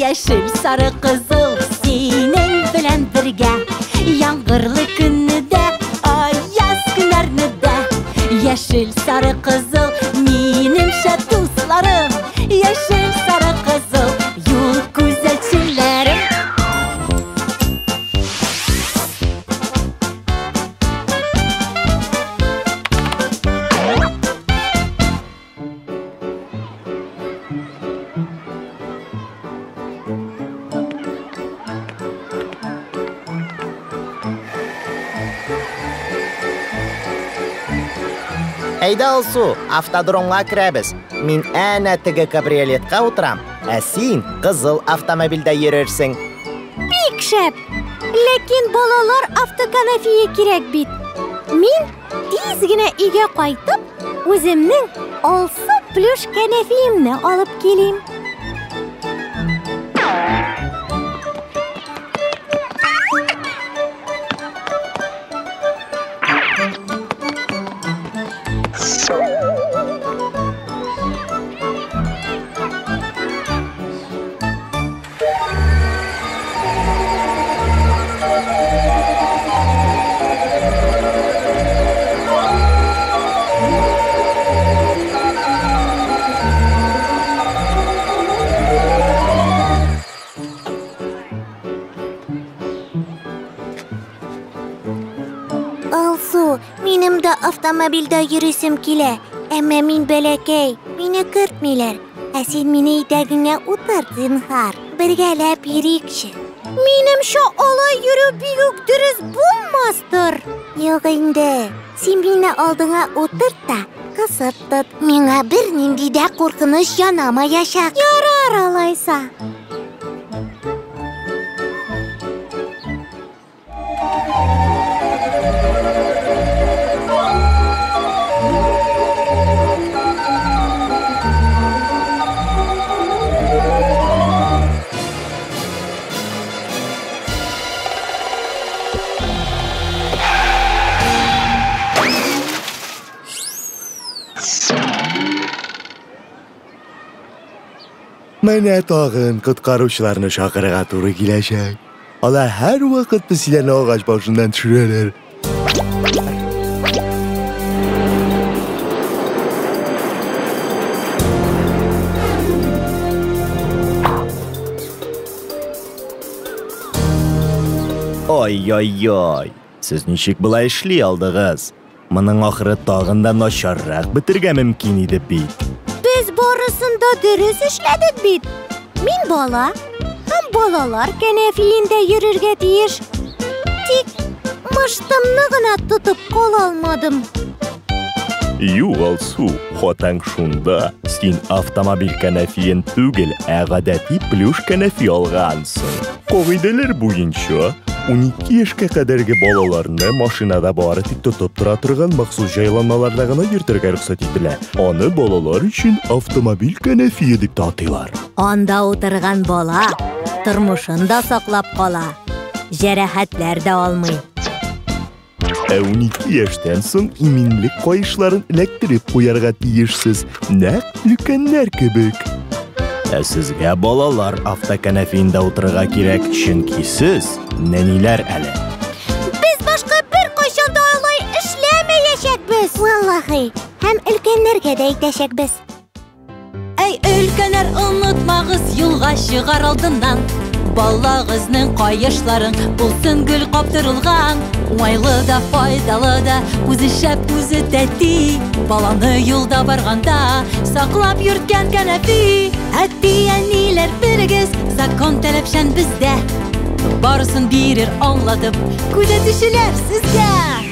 Яшел, сары, кызыл синең белән бергә. Яңгырлы көнне дә, аяз көннәрне дә. Яшел, сары, кызыл минем шәп дусларым. Яшел, сары, кызыл юл күзәтчеләрем. Әйдә, Алсу, автодромга керәбез. Мин әнә теге кабриолетка утырам, ә син кызыл автомобильдә йөрерсең. Бик шәп! Ләкин балалар автокәнәфие кирәк бит. Мин тиз генә өйгә кайтып, үземнең алсу плюш кәнәфиемне алып килим. Алсу, минем дә автомобильдә йөрисем килә. Әмма мин бәләкәй, мине кертмиләр. Ә син мине итәгеңә утырт, зинһар. Бергәләп йөрикче. Минемчә, алай йөрү бик үк дөрес булмастыр. Юк инде. Син мине алдыңа утырт та, кысып тот. Миңа бернинди дә куркыныч янамаячак. Ярар алайса. Менә тагын коткаручыларны чакырырга туры киләчәк. Алар һәрвакыт песиләрне агач башыннан төшерәләр. Ай-яй-яй, сез ничек болай эшли алдыгыз? Моның ахыры тагын да начаррак бетергә мөмкин иде бит. Без барысын да дөрес эшләдек бит. Мин бала һәм балалар кәнәфиендә йөрергә тиеш. Тик мыштымны гына тотып кала алмадым. Юк, Алсу, хатаң шунда. Син автомобиль кәнәфиен түгел, ә гадәти плюш кәнәфи алгансың. Кагыйдәләр буенча, 12 яшькә кадәрге балаларны машинада бары тик тотып тора торган махсус җайланмаларда гына йөртергә рөхсәт ителә. Аны балалар өчен автомобиль кәнәфие дип тә атыйлар. Анда утырган бала тормышын да саклап кала, җәрәхәтләр дә алмый. Ә 12 яшьтән соң иминлек каешларын эләктереп куярга тиешсез, нәкъ өлкәннәр кебек. Ә сезгә балалар автокәнәфиендә утырырга кирәк, чөнки сез нәниләр әле. Без башка беркайчан да алай эшләмәячәкбез. Валлаһи, һәм өлкәннәргә дә әйтәчәкбез. Әй, өлкәннәр, онытмагыз юлга чыгар алдыннан. Балагызның каешларын булсын гөл каптырылган. Уңайлы да, файдалы да, үзе шәп, үзе тәти. Баланы юлда барганда саклап йөрткән кәнәфи. Әти-әниләр, белегез, закон таләпчән бездә. Барысын бирер аңлатып, күзәтүчеләр сезгә.